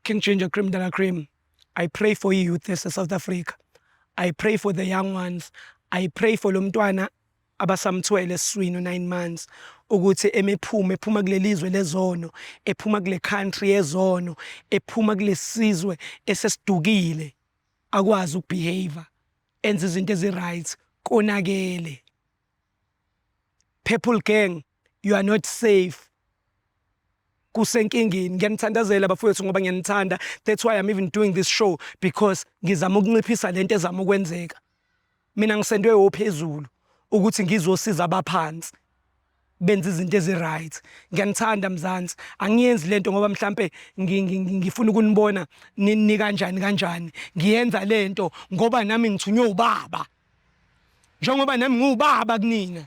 King Ginger Cream de la Cream. I pray for youth yase South Africa. I pray for the young ones. I pray for lo mntwana abasamthwele esiswini u-9 months ukuthi emephume ephuma kulelizwe lezono, ephuma kule country yezono, ephuma kulesizwe esesidukile akwazi ukubehave enze izinto ezi-right konakele. Purple gang you are not safe kusenkingeni ngiyanithandazela bafowethu ngoba ngiyanithanda that's why I'm even doing this show because ngizama ukunciphisa lento ezama ukwenzeka mina ngisendwe ophezulu ukuthi ngizosiza abaphansi benza izinto ezi-right ngiyanithanda mzansi angiyenzi lento ngoba mhlampe ngifuna ukunibona ni kanjani kanjani ngiyenza lento ngoba nami ngithunywe ubaba njengoba nami ngiwubaba kunina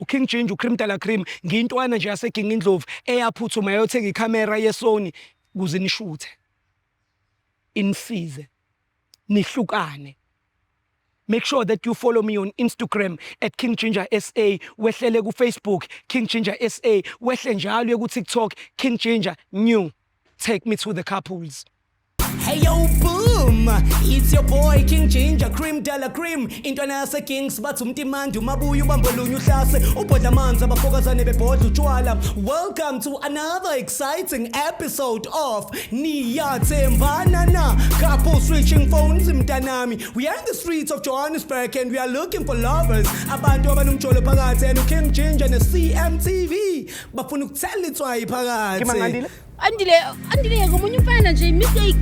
uKing Ginger uCream Dala Cream ngiyintwana nje yaseGinga Indlovu eyaphuthuma yayothenga ikhamera yeSony kuze nishuthe inisize nihlukane. Make sure that you follow me on Instagram at King Ginger SA, wehlele ku Facebook King Ginger SA, wehle njalo uye ku TikTok King Ginger New. Take me to the couples. Hey yo boom, it's your boy King Ginger Cream Della Cream. Intwana yase Kings bathi umtimandi umabuya ubambo lunye uhlase ubhodla amanzi abafokazane bebhodla utshwala. Welcome to another exciting episode of Niyathembana na couple switching phones mntanami. We are in the streets of Johannesburg and we are looking for lovers. Abantu abanomjolo phakathi and King Ginger ne CMTV bafuna ukuthela itswayi phakathi. Andile, Andile ngomunye umfana nje mistake.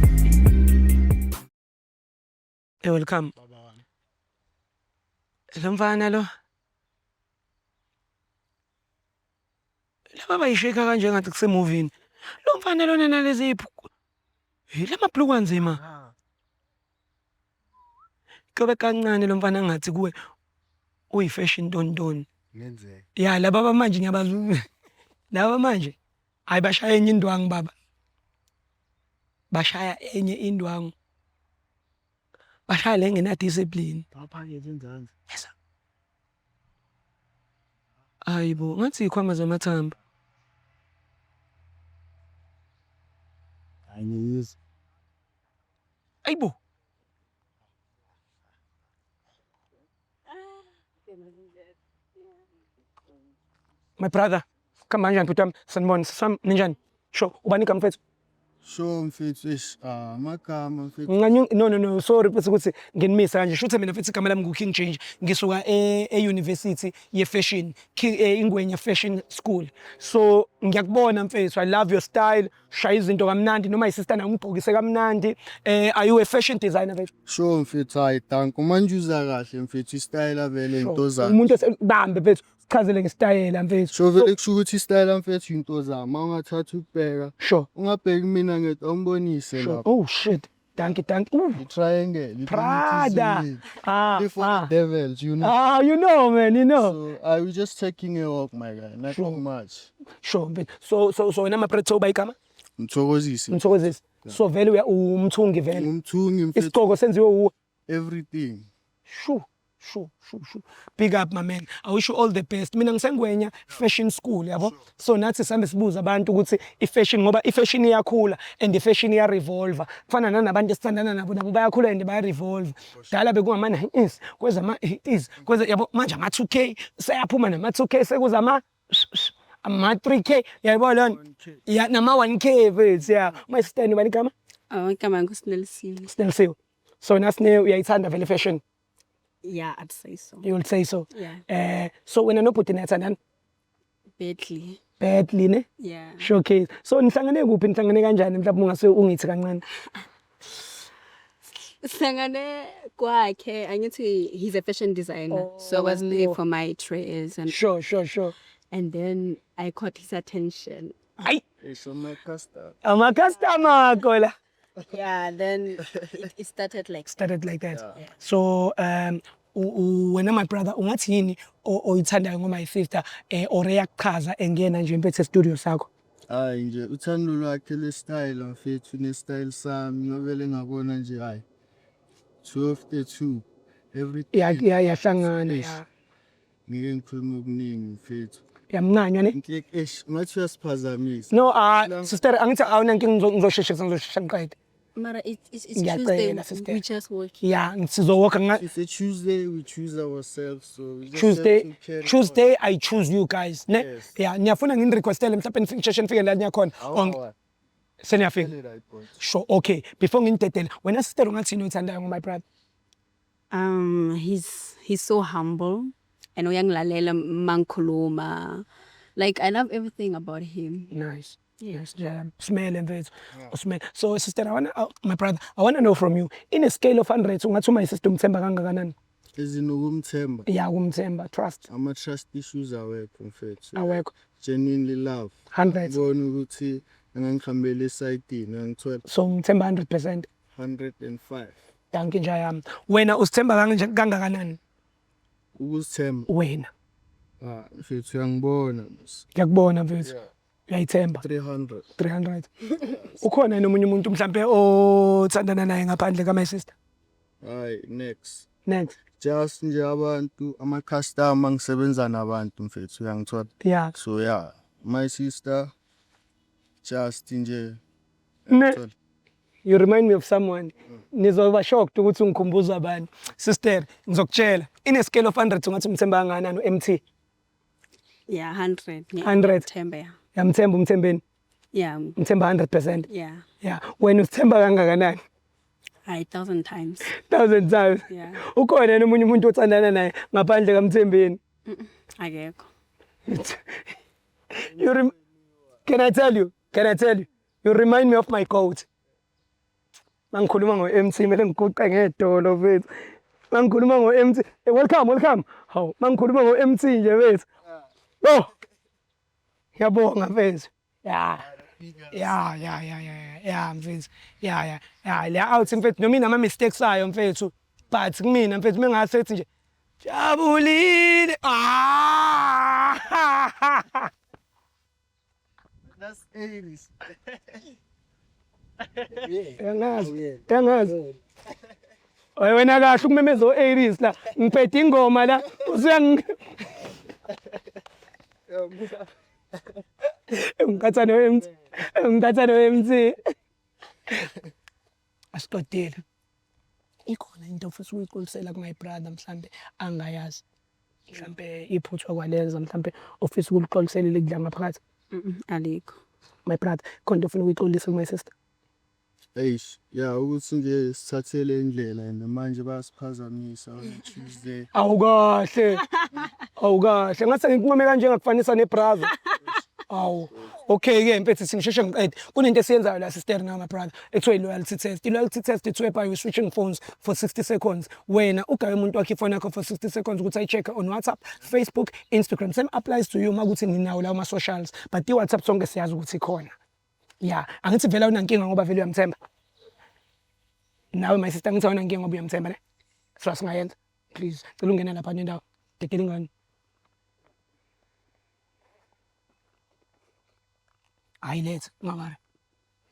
Hey, welcome. Lo mfana lo. Laba bayisheka kanje ngathi kusemovini. Lo mfana lona nalezi Hey, lamabhuluku anzima. Kuyobe kancane lo mfana ngathi kuwe uyi-fashion tontoni. Ngenzeka. Ya laba manje ngiyabazi. Laba manje hayi bashaya enye indwangu baba. Bashaya enye indwangu. Bashaya le ngena discipline. Baphakethe enzansi. Yes. Hayibo ngathi ikhwama zamathambo. Hayi ngiyizwa. Ayibo. My brother, come kanjani bhuti wami? Sanibona sisami ninjani? Sure, ubani igama mfethu? Sure mfethu eish ah amagama mfethu. Nganyu no no no sorry mfethu ukuthi nginimisa kanje. Shuthe mina mfethu igama lami ngu King Change. Ngisuka e, e university ye fashion, King eh, Ingwenya Fashion School. So ngiyakubona mfethu, I love your style. Shaya izinto kamnandi noma isister nayo ungigqokise kamnandi. Eh are you a fashion designer mfethu? Sure mfethu hayi danko manje uza kahle mfethu istayela vele into zami. Umuntu bambe mfethu sichazele ngesitayela mfethu. Sure vele kusho ukuthi istayela mfethu into zami uma ungathatha ukubheka. Sure. Ungabheki mina ngedwa ungibonise Sure. lapho. Oh shit. Dankie, dankie. Ooh. I-triangle. you Prada. don't need to see it. Ah, Before ah. the devils, you know. Ah, you know man, you know. So I was just taking a walk, my guy. Nothing Sure. much. Sure mfethu. So so so wena mapretho uba igama? Mthokozisi. Mthokozisi. So vele uya umthungi vele. Ngumthungi mfethu. Isigqoko senziwe uwe. Everything. Shu shu shu shu. Big up my man. I wish you all the best. Mina ngisengwenya fashion school yabo. So nathi sambe sibuza abantu ukuthi i-fashion ngoba i-fashion iyakhula and i-fashion iya revolve. Kufana nanabantu esithandana nabo nabo bayakhula and baya revolve. Dala bekungama 90s kweza ama 80s kweza yabo manje ama 2K seyaphuma nama 2K sekuza ama ama 3K yayibona leyo nto? Ya nama 1K mfethu ya. My sister ubani igama? Oh, igama nguSinelisiwe. Sinelisiwe. So nasine uyayithanda vele fashion. Yeah, I'd say so. You will say so. Yeah. Eh so wena nobhuti niyathandana? Badly. Badly ne? Yeah. Showcase. So nihlangane kuphi nihlangane kanjani mhlawumbe ungase ungithi kancane. Sihlangane kwakhe angithi he's a fashion designer. So I was there for my trays and Sure, sure, sure. and then I caught his attention. Ayi, It's on my customer. ama customer akho la. Yeah, then it started like Started like that. So wena my brother ungathi yini oyithandayo ngo my sister or eyakuchaza engena nje impethe studio sakho? Hayi nje uthando lwakhe lestyle mfethu nestyle sami ngavele ngabona nje hayi 2 of the 2 everything Ya ya yahlangana ya. Ngike ngikhulume okuningi mfethu. Uyamncanywa ne? Inkinga eish, ngathi uyasiphazamisa. No, ah, sister, angithi awunankinga, ngizosheshisa, ngizoshesha ngiqede. Mara it's Ngiyacela, Tuesday. sister. We just working. Ya, sizowalka nga It's a Tuesday, we choose ourselves, so we just Tuesday. have to carry on. Tuesday I choose you guys, ne? Yes. Ya, niyafuna nginirequestele mhlawumbe nisheshe nifike la niyakhona? Awa, Seniyafika? awa, right point. Sure, okay. Before nginidedele, wena sister, ungathini oyithandayo ngo my brother? He's so humble and uyangilalela mangikhuluma. Like, I love everything about him. Nice. Yes, yeah. Smell mfethu. Usmele. So sister, I wanna my brother, I wanna know from you, in a scale of 100, ungathi my sister umthemba kangakanani? Ezinokumthemba. Yeah, umthemba, trust. Ama-trust issues awekho mfethu. Awekho. Genuinely love. 100. Ngibona ukuthi angangihambela esayitini, angithola. So umthemba 100%. 105. Dankie nja yami. Wena usithemba kangakanani? Ukuzithemba. Wena. Ah, mfethu, uyangibona mos. Ngiyakubona mfethu. Uyayithemba. 300. 300. Ukhona yini omunye umuntu mhlambe othandana naye ngaphandle ka my sister? Hayi, next. Next. Just nje abantu, ama-customer, ngisebenza nabantu mfethu, uyangithola. So yeah, my sister just nje. Ne. Uyangithola. You remind me of someone. Nizoba shocked ukuthi ungikhumbuza bani. Sister, ngizokutshela. In a scale of 100, ungathi umthemba kangakanani uMT? Yeah, 100. 100. Themba, yeah. Yamthemba umthembeni? Yeah. Umthemba 100%. Yeah. Yeah. Wena usithemba kangakanani? I 1000 times. 1000 times. Yeah. Ukhona yini omunye umuntu othandana naye ngaphandle kaMthembeni? Akekho. Can I tell you? Can I tell you? You remind me of my goat. Mangikhuluma ngo-MT kumele ngiguqe ngedolo mfethu. Mangikhuluma ngo-MT, welcome, welcome. Hawu, mangikhuluma ngo-MT nje mfethu. Oh. Ngiyabonga mfethu. Ya. Ya, mfethu. Ya. Ya, le out mfethu noma inama mistakes ayo mfethu. But kumina mfethu mengathi ethi nje jabulile. Ah! That's Aries. Uyangazi. Uyangazi. Oy wena kahle ukumemeza o-Aries la. Ngiphethe ingoma la. Usuyang Ngikhathane we-MT. Ngikhathane we-MT. Asiqedile. Ikhona into ofisa ukuyixolisela ku my brother mhlambe angayazi? Mhlambe iphutha kwalenza, mhlambe ofisa ukulixolisela likudla ngaphakathi. Alikho. My brother, khona into ofuna ukuyixolisa ku my sister? Eish, yeah, ukuthi nje sithathele indlela and manje bayasiphazamisa on Tuesday. Awukahle. Awukahle. Ngathi ngikuncome kanje ngakufanisa nebrazo. Awu. Okay ke mfethu, singisheshe ngiqede. Kunento esiyenzayo la sister na my brother. Ekuthiwa i-loyalty test. I-loyalty test it's whereby we switching phones for 60 seconds. Wena ugaye umuntu wakhe ifoni yakho for 60 seconds ukuthi ayi-check on WhatsApp, Facebook, Instagram. Same applies to you makuthi ninawo lawo ma socials. But i-WhatsApp sonke siyazi ukuthi ikhona. Yeah, angithi vele awunankinga ngoba vele uyamthemba. Nawe my sister, ngithi awunankinga ngoba uyamthemba ne? So asingayenza. Please, cela ungena lapha nendawo. Dedela ingane. Hayi letha, ungawari.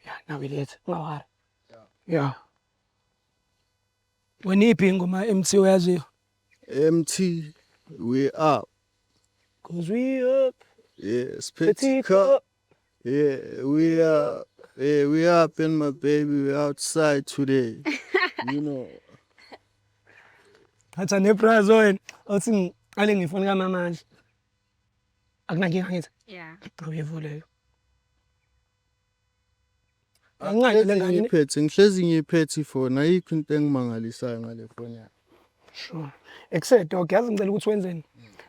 Ya, nawe letha, ungawari. Yeah. Wena iphi ingoma MT oyaziyo? MT, we up. 'Cause we up. Yes, Petit Petit Cup. Yeah, we are. Yeah, we up and my baby, we outside today. You know. Thatha nebrazo wena. Awuthi ngiqale ngifoni kamama nje. Akunankinga ngithi. Yeah. Awuyivule. Angayi le ngane. Ngiphethe, ngihlezi ngiyiphethe ifoni, ayikho into engimangalisayo ngale foni yami. Sure. Ekuse dog, yazi ngicela ukuthi wenzeni?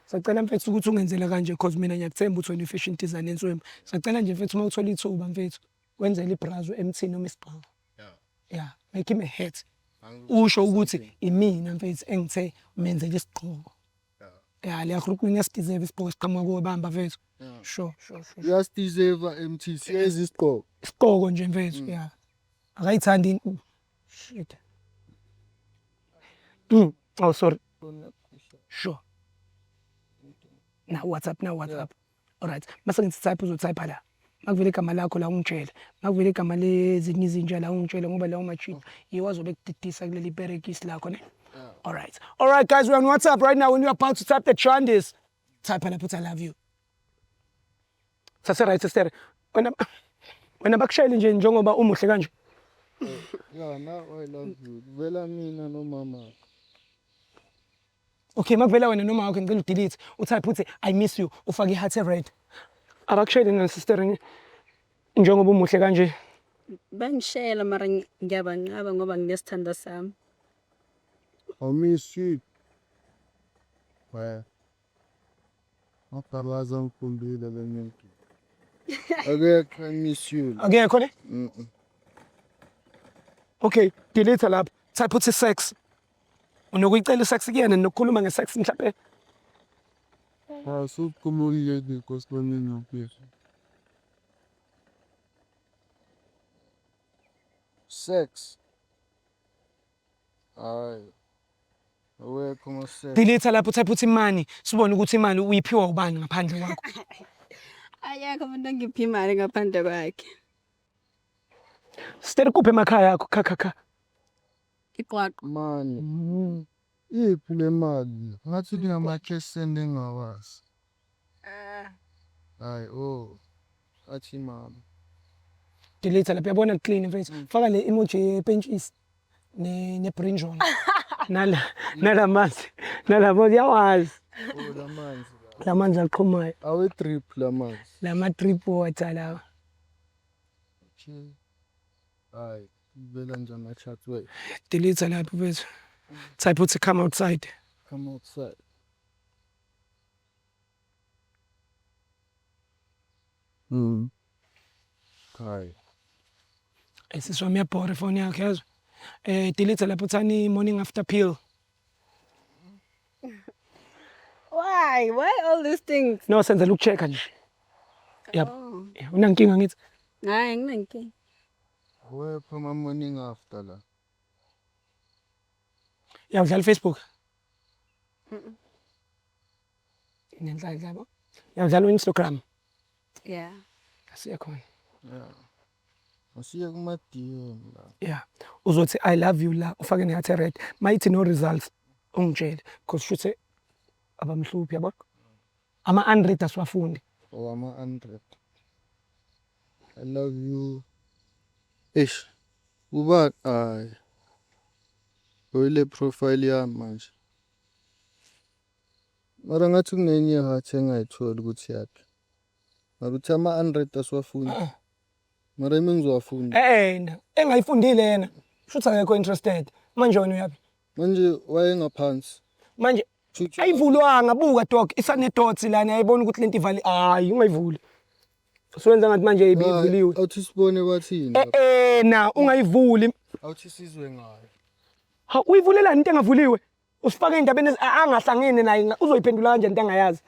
Sacela mfethu ukuthi ungenzele kanje, because mina ngiyakuthemba ukuthi wena i-fashion design enswembu. Sacela nje mfethu uma uthola ithuba mfethu wenzele ibrazo MT noma isigqoko. Yeah, make him a hat. Usho ukuthi imina mfethu engithe menzele isigqoko. Yeah, le Grootman yasideserve isigqoko siqhamuka kuwe, bamba mfethu. Sure. Uyasideserve MT, siyeza isigqoko. Isigqoko nje mfethu, yeah. Akayithandi shit. Oh sorry. Sure. Na WhatsApp, na WhatsApp. Alright. Mase ngithi type, uzotype la. Makuvela igama lakho la ungitshele. Makuvela igama lezinye izinja la ungitshele, ngoba lawo machini yiwo azobe kudidisa kuleli perekisi lakho ne. Alright. Alright guys, we're on WhatsApp right now when you're about to type the Chandis. Type la put "I love you." Sase right sister. Wena wena bakushayele nje njengoba umuhle kanje. Yeah, now I love you. Vela mina nomama. Okay, makuvela wena noma wakho ngicela udelete. Utype uthi I miss you, ufake i-heart red. Abakushayele na sister njengoba umuhle kanje. Bangishela mara ngiyabanqaba ngoba nginesithandwa sami. I miss you. Where? Ngabhabaza ngikhumbile le muntu. Akekho I miss you. Akekho ne? Okay, delete lapho. Type uthi sex. Unokuyicela isex kuyena nokukhuluma ngesex mhlawumbe. Ah, sukhumulile nkosiboneni nokuphila. Sex. Hayi. Awekho ama-sex. Delete lapho type uthi money. Sibone ukuthi imali uyiphiwa ubani ngaphandle kwakho. Ayekho umuntu ongipha imali ngaphandle kwakhe. Sister kuphi emakhaya akho kha kha kha. Iqwaqwa. Mani. Iphi le mali? Ngathi kunama-cash send engingawazi. Hayi oh. Athi mama. Delete lapho uyabona clean mfethu. Faka le emoji yepentshisi ne ne brinjal. Nala nalamanzi. Nalamanzi yawazi. Oh lamanzi la. Lamanzi aqhumayo. Awe drip lamanzi. Lama drip water lawa. Okay. Hayi, vela nje ama-chat we. Delete lapho mfethu. Type uthi come outside. Come outside. Hayi. Sisi wami iyabhora ifoni yakhe yazo. Delete lapho uthani morning after pill. Why? Why all these things? No senzela ukuchecka nje. Yabo. Oh. Unankinga ngithi. Hayi nginankinga. Awekho ama-morning after la. Ya udlala Facebook. Nenhlanhla yabo. Ya udlala Instagram. Yeah. Asiye khona. Yeah. Asiye kuma-DM la. Yeah. Uzothi I love you la ufake ne-heart red. Mayithi no results ungitshele because shuthe abamhluphi yabo. Ama unread asiwafundi. Oh, ama-hundred. I love you. Eish. Uba hayi. Oyile profile yami manje. Mara ngathi kunenye heart engayitholi ukuthi yaphi. Mara uthi ama-hundred asiwafundi. Mara imi ngizowafunda. Engayifundile yena. Shuthi akekho interested. Manje wena uyaphi? Manje wayengaphansi. Manje Shuthi ayivulwanga buka dog isane dots lana ayibona ukuthi lento ivali hayi ungayivuli. Suwenza ngathi manje ibivuliwe. Awuthi sibone bathini. Na ungayivuli. Awuthi sizwe ngayo. Ha uyivulelani into engavuliwe? Usifake endabeni angahlangene naye uzoyiphendula kanjani into angayazi?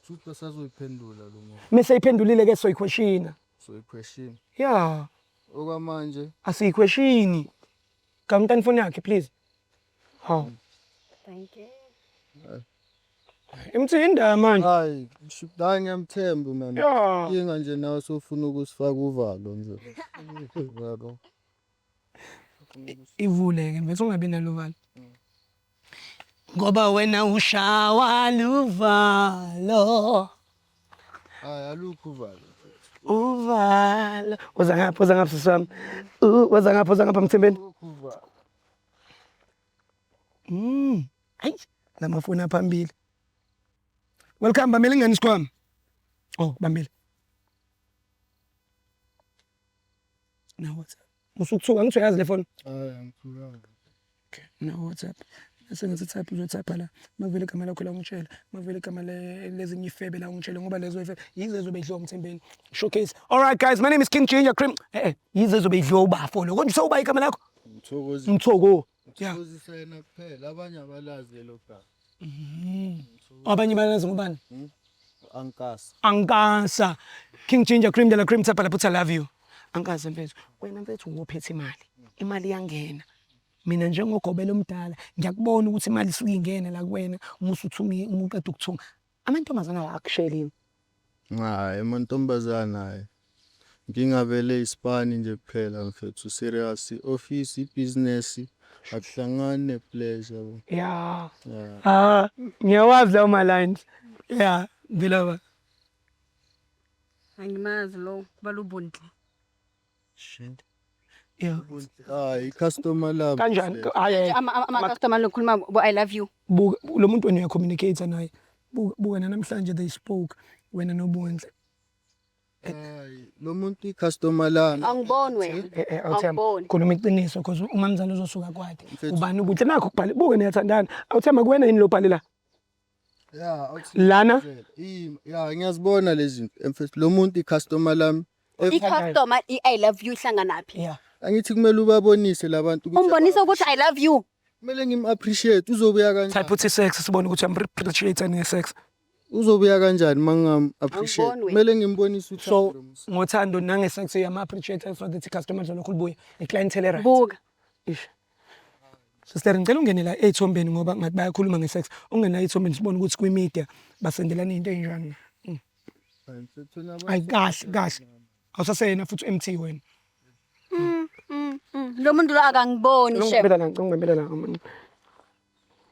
Shuthi basazoyiphendula lo muntu. Mase iphendulile ke soyiquestiona. Soyiquestion. Yeah, Okwamanje asiyiquestioni. Gamntani phone yakhe please. Ha. Thank you. Imthinda manje. Hayi, hayi ngiyamthemba man. Yeah. Inkinga nje nawe sofuna ukusifaka uvalo nje. Yabo. Ivuleke mfethu ungabi naluvalo. Ngoba wena ushawa luvalo. Hayi alukho uvalo. Uvalo. Uza ngapha, uza ngapha sisi wami. Uza ngapha, uza ngapha Mthembeni. Alukho uvalo. Hayi, lamafoni aphambili. Welcome bambile ingane isikhwama. Oh, bambile. Now WhatsApp. Usukuthuka ngithi uyazi le phone. Hayi angithukanga. Okay, now WhatsApp. Bese ngithi type uzotype la. Makuvele igama lakho la ungitshela. Makuvele igama lezinye ifebe la ungitshela ngoba lezo ifebe yizo ezobe idliwa uMthembeni. Showcase. All right guys, my name is King Ginger Cream. Yizo ezobe idliwa ubafo lo. Konje sewuba igama lakho? Mthokozi. Mthoko. Yeah. Mthokozisa yena kuphela abanye abalazi lelo gama. Abanye balazi ngubani? Ankasa. Ankasa. King Ginger Cream de la Cream type lapho I love you. Ankasa mfethu. Wena mfethu ngophethe imali. Imali iyangena. Mina njengogobela omdala ngiyakubona ukuthi imali isuke ingena la kuwena uma usuthunga uma uqeda ukuthunga. Amantombazana akushelini. Hayi amantombazana hayi. Inkinga vele isipani nje kuphela mfethu serious office ibhizinesi akuhlangani ne-pleasure yabo. Yeah. Yeah. Ah, ngiyawazi lawo ma lines. Yeah, ngilaba. Angimazi lo balubuntle. Shit. Yeah. Hayi, customer love. Kanjani? Hayi. Ama customer lokhuluma bo "I love you." Buka lo muntu, wena uyacommunicate naye. Buka, buka namhlanje they spoke, wena noBunhle. Hayi, lo muntu i-customer lami. Angiboni wena. Awuthemba, Awuboni. khuluma iqiniso because umamzala uzosuka kwade. Mfethu. Ubani uBunhle? Nakho kubhale, buke, niyathandana. Awuthemba, kuwena yini lo bhale la? Yeah, awuthi Lana? Ya, ngiyazibona lezi zinto. Mfethu, lo muntu i-customer lami. I-customer, i-"I love you" ihlanganaphi? Angithi kumele ubabonise labantu ukuthi Umbonisa ukuthi "I love you." Kumele ngim-appreciate, uzobuya kanjani? Type uthi sex, sibone ukuthi am-appreciate nge-sex. Uzobuya kanjani mangingam-appreciate? Angiboni wena. Kumele ngimbonise So uthando. ngothando nange-sex uyama-appreciate so that i-customer lizolokhu libuya, i-clientele, right? Buka. Ish. Sister, ngicela ungene la ey'thombeni ngoba ngathi bayakhuluma nge-sex. Ungene la ey'thombeni sibone ukuthi kwi-media basendelana into ey'njani. Ayi, kahle kahle. Awusaseyena futhi u-MT wena. Lo muntu lo akangiboni shem. Ngibela la, ngibela la.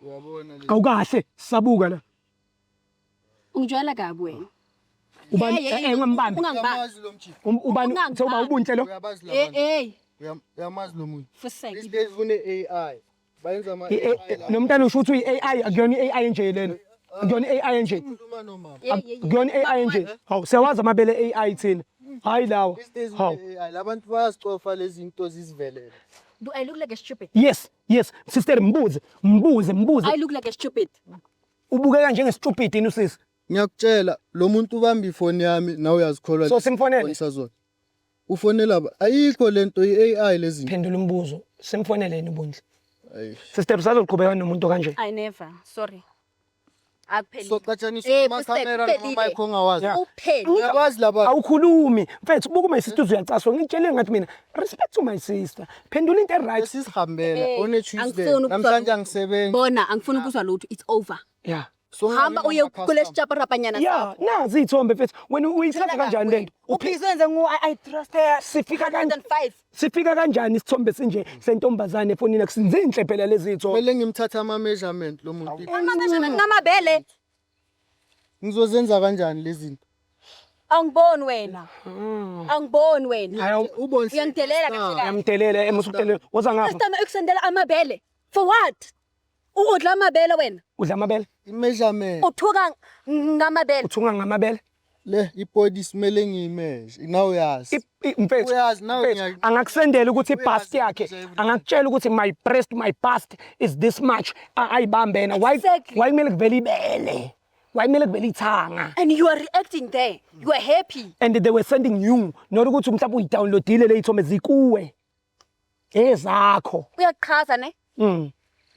Uyabona le. Awukahle, sabuka la. Ungijwayela kabi wena. Ubani? Hey, hey, Ungambambi. Ungangibambi. Uyamazi lo mjita. Ubani? Ungangibambi. Sewuba uBunhle lo. Uyabazi Hey labantu. hey. Uyamazi lo muntu. Fusek. These days kune AI. Bayenza ama AI la. Lo mntana usho ukuthi uyi-AI, akuyona i-AI nje lena. Akuyona i-AI nje. Khuluma nomama. Akuyona i-AI nje. Hawu, siyawazi amabele AI thina. Hayi lawa. These days Hawu. kune AI. Labantu bayazicofa lezi zinto zizivelele. Do I look like a stupid? Yes. Sister, mbuze, mbuze, mbuze. I look like a stupid. Ubukeka njenge-stupid yini usisi? Ngiyakutshela, lo muntu ubamba ifoni yami, nawe uyazikholwa. So simfonele? Bonisa zona. Ufonela ayikho lento, i-AI lezi zinto. Phendula umbuzo. Simfonele yini uBunhle? Ayi. Sister, usazoqhubeka nomuntu kanje? I never. Sorry. Akuphelile. So qatshaniswa Eh, amakhamera kuphelile. noma mic ongawazi. Uphelile. Uyakwazi laba. Awukhulumi. Mfethu, buka my sister, uyacaswa. Ngitshele ngathi mina respect to my sister. Phendula into right. Sisihambela Eh, on a Tuesday. angifuni ukuzwa Namhlanje lutho. angisebenzi. Bona, angifuni ukuzwa lutho. It's over. So Hamba uye kule sitshaparapanyana Yeah, sakho. nazi iy'thombe mfethu. Wena uyithatha kanjani lento? Ubhizi wenze ngu I trust her. Sifika kanjani? 105. Sifika kanjani isithombe sinje sentombazane efonini? Akusinzinhle phela lezi iy'thombe. Kumele ngimthathe ama measurement lo muntu. Ama-measurement ngamabele. Ngizozenza kanjani lezi zinto? Angiboni wena. Angiboni wena. Hayi. Ubone. Uyangidelela kahle kahle. Uyamdelela emusukudelela. Woza ngapha. Customer ekusendela amabele. For what? Udla amabele wena. Udla amabele? I-measurement. Uthuka ngamabele. Uthunga ngamabele? Le ibody simele ngiyimeasure. Nawe uyazi. Mfethu, Uyazi nawe. mfethu, angakusendela ukuthi i-bust yakhe, angakutshela ukuthi my breast, my bust is this much. Ayibambe yena. Why? Exactly. Why kumele kuvele ibele? Why kumele kuvele ithanga? And you are reacting there. You are happy. And they were sending you, not ukuthi mhlawumbe uyidownloadile le ithombe, zikuwe ezakho. Uyaqhaza ne?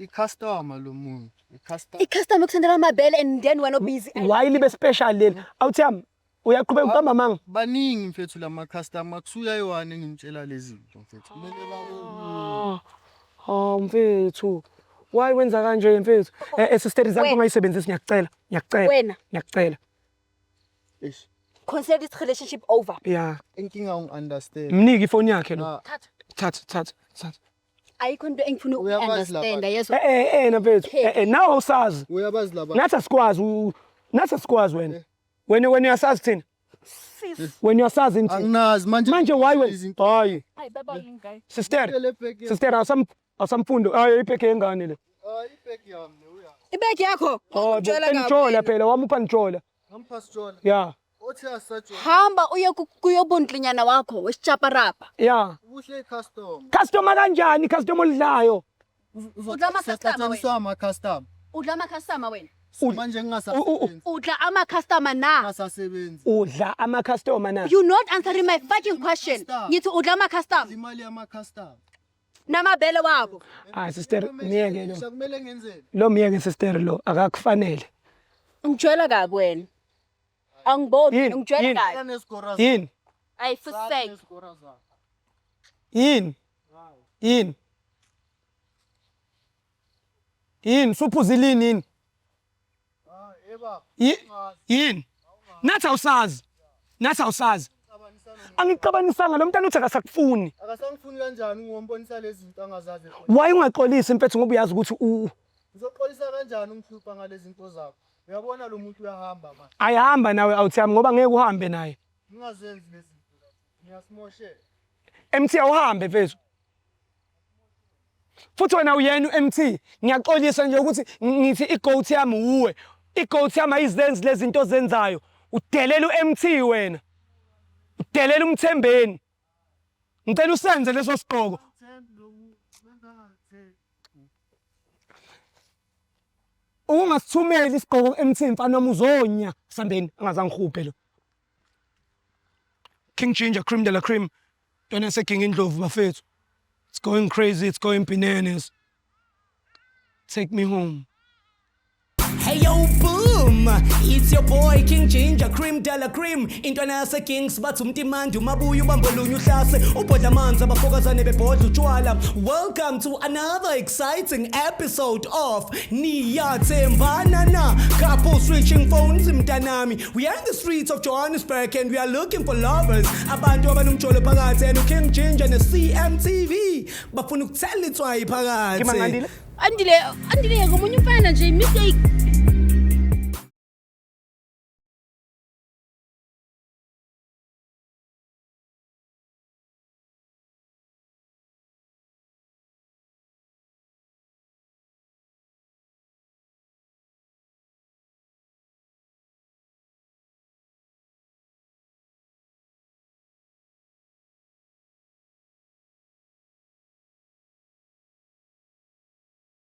I-customer lo muntu. I-customer. I-customer ekusendela amabele and then wena busy. Why libe special leli? Awuthiyami, uyaqhubeka uqamba amanga. Baningi mfethu lama customer, kusuya yi-one engimtshela lezi zinto mfethu. Kumele babone. Oh mfethu, why wenza kanje mfethu? Sister, zakho Wena. ungayisebenzisi, ngiyakucela, ngiyakucela. Wena. Ngiyakucela. Eish. Consider this relationship over. Yeah. Inkinga ungi-understand. Mnike ifoni yakhe lo. Ah. Thatha. Thatha, thatha, thatha. Ayikho into engifuna Uyabazi uku-understanda labantu. yezwa. Na mfethu, nawe awusazi. Uyabazi laba. Nathi asikwazi, nathi asikwazi wena. Wena uyasazi thina? Wena uyasazi thina? Anginazi manje. Manje why wena? Izinto. Hayi. Hayi baba yingayi. Sister, Le bag yami. sister, awusamfundo. Hayi, ibheke yengane le. Hayi, ibag yami le, uyazi. Ibeki yakho. Oh, Ungitshela kabi enijola wena. phela, wamupha nijola. Ngamphasi jola. Yeah. Othi asajola. Hamba uye kuyobunhlinyana wakho wesitshaparapa. Yeah. Ubuhle customer. Customer kanjani? Customer olidlayo. Udla ama-customer wena. Uzoqhathaniswa ama-customer. Udla ama-customer wena. Manje ngingasasebenzi. Udla ama-customer na? Ngingasasebenzi. Udla ama customer na? You not answering my fucking question. Customer. Ngithi udla ama-customer Imali yama-customer. namabele wabo. Hayi sister, miyeke lo. Kumele ngenzeni? Lo miyeke sister, lo akakufanele. Ungijwayela kabi wena. Angiboni, Yini? ungijwayela Yini? kabi. Nesigora. Yini? Ayi fusek. Nesigora zakho. Yini? Yini? Yini? Suphuzilini yini? Ah, eba. Yini? Nathi awusazi. Nathi awusazi. Angixabanisanga, lo mntana uthi akasakufuni. Akasangifuni kanjani ungombonisa lezi zinto angazazi? Why ungaxolisi mfethu, ngoba uyazi ukuthi Uzoxolisa kanjani umhlupha ngalezi zinto zakho? Uyabona lo muntu uyahamba manje. Ayahamba nawe awuthiyami, ngoba ngeke uhambe naye. Ningazenzi lezi zinto. Niyasimoshela. MT awuhambe mfethu. Futhi wena uyena uMT, ngiyaxolisa nje ukuthi ngithi igoat yami uwe. Igoat yami ayizenzi lezi zinto ozenzayo. Udelela uMT wena. Udelela uMthembeni. Ngicela usenze leso sigqoko. Ungasithumeli isigqoko ku-MT mfana wami uzonya. Sambeni angazange ngihubhe lo. King Ginger cream de la cream. Ntwana yaseGinga Indlovu bafethu. It's going crazy, it's going bananas. Take me home. Hey yo boom, it's your boy King Ginger Cream de la Cream. Intwana yase Kings bathi umtimandi umabuya ubambolunye uhlase ubhodla amanzi abafokazane bebhodla utshwala. Welcome to another exciting episode of Niyathembana na Couple switching phones mntanami. We are in the streets of Johannesburg and we are looking for lovers. Abantu abanomjolo phakathi and uKing Ginger ne CMTV bafuna ukuthela itswayi phakathi. Andile, Andile ngomunye umfana nje mistake.